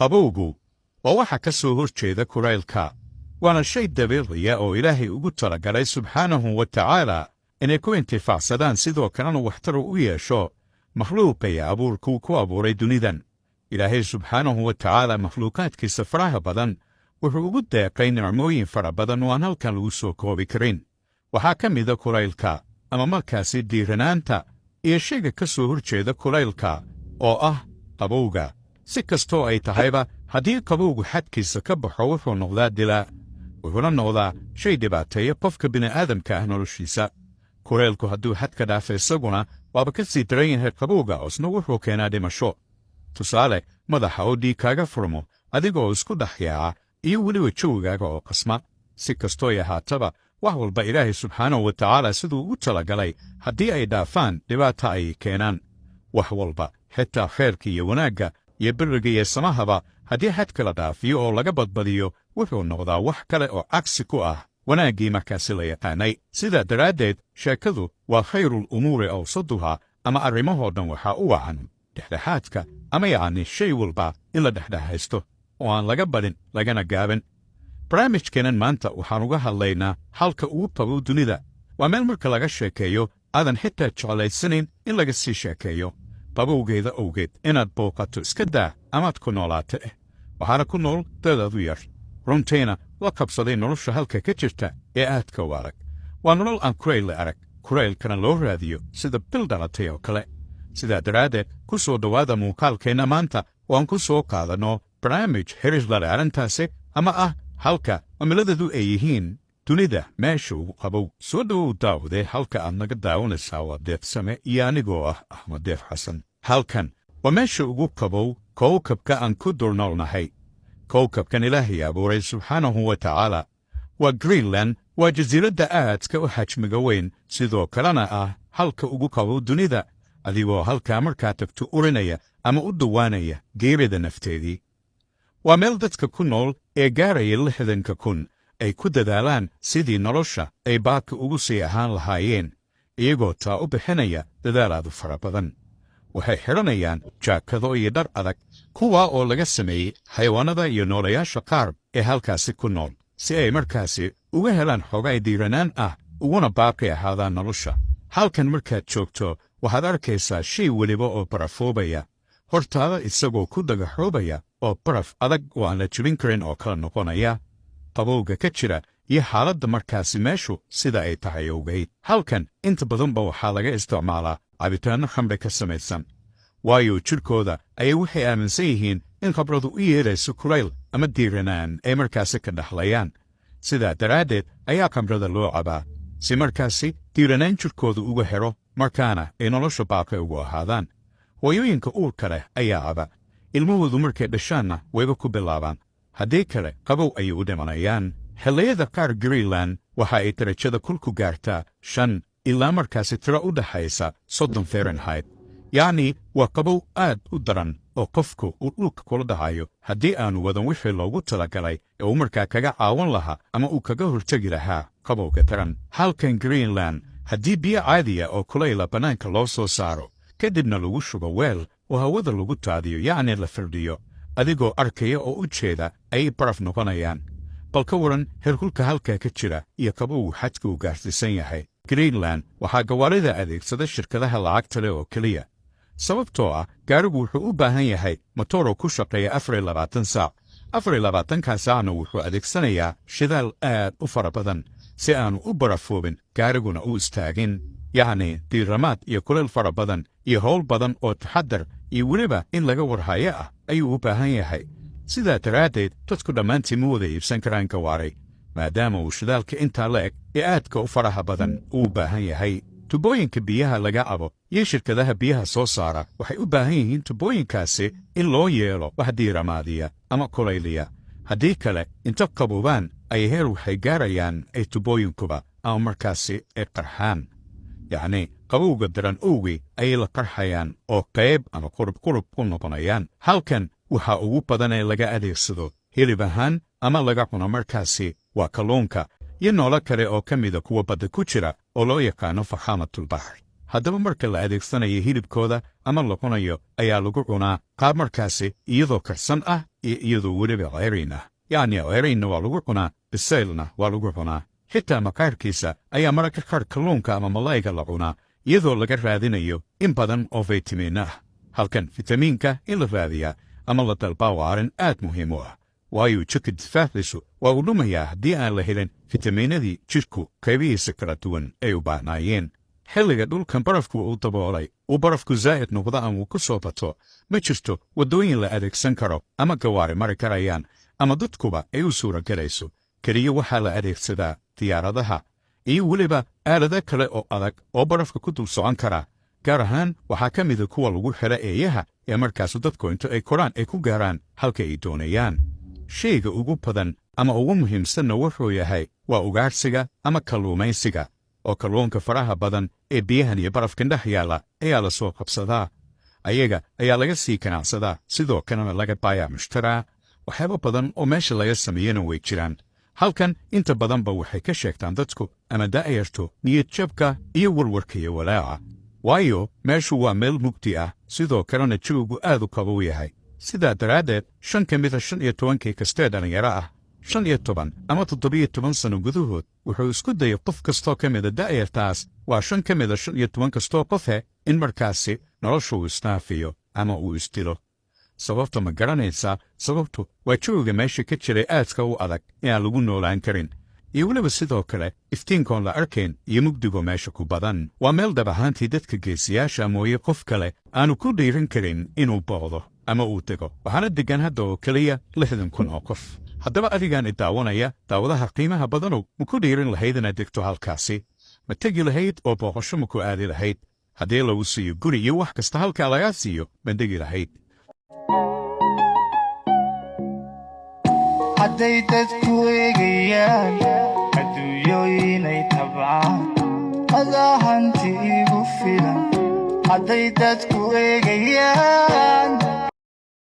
Qabowgu waa waxa ka soo hor jeeda kulaylka, waana shay dabiiciya oo Ilaahay ugu talagalay subxaanahu wa tacaala inay ku intifaacsadaan, sidoo kalena waxtar u yeesho makhluuqa iyo abuurkuu ku abuuray dunidan. Ilaahay subxaanahu wa tacaala makhluuqaadkiisa faraha badan wuxuu ugu deeqay nicmooyin fara badan oo aan halkan lagu soo koobi karin. Waxaa ka mida kulaylka ama markaasi diiranaanta iyo shayga ka soo hor jeeda kulaylka oo ah qabowga. Si kastoo ay tahayba, haddii qabowgu xadkiisa ka baxo, wuxuu noqdaa dilaa, wuxuuna noqdaa shay dhibaateeya qofka bini'aadamka ah noloshiisa. Kulaylku hadduu xadka dhaafa, isaguna waaba ka sii daran yahay qabowga, isna wuxuu keenaa dhimasho. Tusaale, madaxa oo dhiig kaaga furmo, adigoo isku dhex yaaca, iyo weliba jawigaaga oo qasma. Si kastooy ahaataba, wax walba Ilaahay subxaanahu wa tacaala siduu ugu talagalay haddii ay dhaafaan, dhibaata ayay keenaan. Wax walba, xitaa khayrka iyo wanaagga iyo biriga iyo samahaba, haddii xadka la dhaafiyo oo laga badbadiyo, wuxuu noqdaa wax kale oo cagsi ku ah wanaaggii markaasi la yaqaanay. Sidaa daraaddeed sheekadu waa خير الأمور أوسطها, ama arrimahoo dhan waxaa u wacan dhexdhexaadka, ama yacni shay walba in la dhexdhexaysto oo aan laga badin lagana gaabin. Barnaamijkeennan maanta waxaan uga hadlaynaa halka ugu qabow dunida. Waa meel marka laga sheekeeyo aadan xitaa jeclaysanayn in laga sii sheekeeyo qabowgeeda owgeed. Inaad booqato iska daa amaad ku noolaato waxaana ku nool dadaadu yar, runtiina la qabsaday nolosha halka ka jirta ee aadka u adag. Waa nolol aan kulayl la arag, kulaylkana loo raadiyo sida bil dhalatay oo kale. Sidaa daraaddeed ku soo dhowaada muuqaalkeenna maanta oo aan ku soo qaadanno barnaamij xiriir la leh arrintaasi, ama ah halka cimiladeedu ay yihiin dunida meesha ugu qabow. Soo dhowow daawade, halka aad naga daawanaysaa waa Deeqsame iyo anigoo ah Axmed Deef Xasan. Halkan waa meesha ugu qabow kowkabka aan ku dulnoolnahay, kowkabkan Ilaahay abuuray subxaanahu wa tacaala. Waa Greenland. Waa jasiiradda aadka u xajmiga weyn, sidoo kalena ah halka ugu qabow dunida, adigoo halkaa markaa tagto urinaya ama u dhowaanaya geerida nafteedii. Waa meel dadka ku nool ee gaaraya 60,000 ay ku dadaalaan sidii nolosha ay baadka ugu sii ahaan lahaayeen, iyagoo taa u bixinaya dadaalaadu fara badan. Waxay xidhanayaan jaakado iyo dhar adag, kuwaa oo laga sameeyey xayawaanada iyo noolayaasha qaar ee halkaasi ku nool, si ay markaasi uga helaan xogay diiranaan ah uguna baaqi ahaadaan nolosha. Halkan markaad joogto, waxaad arkaysaa shay weliba oo barafoobaya hortaada, isagoo ku dagaxoobaya oo baraf adag oo aan la jebin karin oo kala noqonaya, qabowga ka jira iyo xaaladda markaasi meeshu sida ay tahay owgeyd. Halkan inta badanba waxaa laga isticmaalaa cabitaanno khamri ka samaysan, waayo jidhkooda ayay waxay aaminsan yihiin in khamradu u yeelayso kulayl ama diiranaan ay markaasi ka dhaxlayaan. Sidaa daraaddeed ayaa khamrada loo cabaa, si markaasi diiranaan jidhkooda uga helo, markaana ay nolosha baaqi ugu ahaadaan. Hooyooyinka uurka leh ayaa caba, ilmahoodu markay dhashaanna wayba ku bilaabaan, haddii kale qabow ayay u dhimanayaan. Xilliyada qaar Greenland waxa ay darajada kulku gaartaa 5 ilaa markaasi tiro u dhaxaysa 30 Fahrenheit, yacni waa qabow aad u daran oo qofku uu dhulka kula dhacayo haddii aanu wadan wixii loogu talagalay ee uu markaa kaga caawan lahaa ama uu kaga hortegi lahaa qabowga daran. Halkan Greenland haddii biyo caadiya oo kulayla bannaanka loo soo saaro, kadibna lagu shubo weel oo hawada lagu taadiyo, yacni la firdhiyo, adigoo arkaya oo u jeeda ayay baraf noqonayaan. Bal ka waran heerkulka halkaa ka jira iyo qabowgu xadka uu gaarsiisan yahay? Greenland waxaa gawaarida adeegsada shirkadaha lacagta leh oo keliya, sababtoo ah gaarigu wuxuu u baahan yahay matooro ku shaqeeya 24 saac. 24-kaa saacna wuxuu adeegsanayaa shidaal aad u fara badan si aanu u barafoobin, gaariguna u istaagin. Yacni diiramaad iyo kuleyl fara badan iyo howl badan oo taxadar iyo weliba in laga warhayo ah ayuu u baahan yahay. Sidaa daraaddeed dadku dhammaantii ma wada iibsan karaan gawaaray, maadaama uu shidaalka intaa la eg ee aadka u faraha badan uu u baahan yahay. Tubooyinka biyaha laga cabo iyo shirkadaha biyaha soo saara waxay u baahan yihiin tubooyinkaasi in loo yeelo wax diiramaadiya ama kulayliya. Haddii kale inta qaboobaan ay heer waxay gaarayaan ay tubooyinkuba ama markaasi ay qarxaan, yacni qabowga daran owgii ayay la qarxayaan oo qayb ama qurub qurub ku noqonayaan. Halkan waxaa ugu badan ee laga adeegsado hilib ahaan ama laga cuno markaasi waa kalluunka iyo noolo kale oo ka mida kuwa badda ku jira oo loo yaqaano فخامة البحر. Haddaba marka la adeegsanayo hilibkooda ama la cunayo ayaa lagu cunaa qaab markaasi iyadoo karsan ah iyo iyadoo weliba ceyriin ah. Yacni ceyriinna waa lagu cunaa, bisaylna waa lagu cunaa. Xitaa maqaarkiisa ayaa mararka qaar kalluunka ama malayga la cunaa, iyadoo laga raadinayo in badan oo faytamiin ah. Halkan fitamiinka in la raadiyaa ama la dalbaa waa arrin aad muhiim u ah, waayo jidhka difaaciisu waa uu dhumayaa haddii aan la helin fitamiinadii jidhku qaybihiisa kala duwan ay u baahnaayeen. Xilliga dhulkan barafku uu daboolay, uu barafku zaa'id noqdo ama uu ku soo bato, ma jirto waddooyin la adeegsan karo ama gawaari mari karayaan ama dadkuba ay u suura gelayso. Keliya waxaa la adeegsadaa diyaaradaha iyo weliba aalado kale oo adag oo barafka ku dul socon kara. Gaar ahaan waxaa ka mida kuwa lagu xidha eeyaha ee markaasu dadku inta ay koraan ay ku gaaraan halka ay doonayaan. Shayga ugu badan ama ugu muhiimsanna wuxuu yahay waa ugaadhsiga ama kalluumaysiga, oo kalluunka faraha badan ee biyahan iyo barafkan dhex yaalla ayaa la soo qabsadaa, ayaga ayaa laga sii ganacsadaa, sidoo kalena laga baayaa mushtaraa. Waxyaabo badan oo meesha laga sameeyena way jiraan. Halkan inta badanba waxay ka sheegtaan dadku ama da'yartu niyadjabka iyo warwarka iyo walaaca, waayo meeshu waa meel mugdi ah, sidoo kalena jawigu aad u qabow yahay. Sidaa daraaddeed 5 ka mida 15-kii kastee dhallinyaro ah 15 ama 17 sano gudahood wuxuu isku dayay qof kastoo ka mida da'yartaas, waa 5 ka mida 15 kastoo qofe, in markaasi nolosha uu isnaafiyo ama uu isdilo. Sababta ma garanaysaa? Sababtu waa jawiga meesha ka jiray aadka u adag ee aan lagu noolaan karin, iyo weliba sidoo kale iftiinkoon la arkayn iyo mugdigoo meesha ku badan. Waa meel dhab ahaantii dadka geesiyaasha mooye qof kale aanu ku dhiiran karin inuu booqdo ama uu dego. Waxaana deggan hadda oo keliya 60,000 oo qof. Haddaba adigaan i daawanaya, daawadaha qiimaha badanow, ma ku dhiiran lahayd inaad degto halkaasi? Ma tegi lahayd oo booqasho ma ku aadi lahayd? Haddii lagu siiyo guri iyo wax kasta halkaa lagaa siiyo, ma degi lahayd? Hadday dadku eegayaan adduunyooyinay tabcaan, adaa hanti igu filan. Hadday dadku eegayaan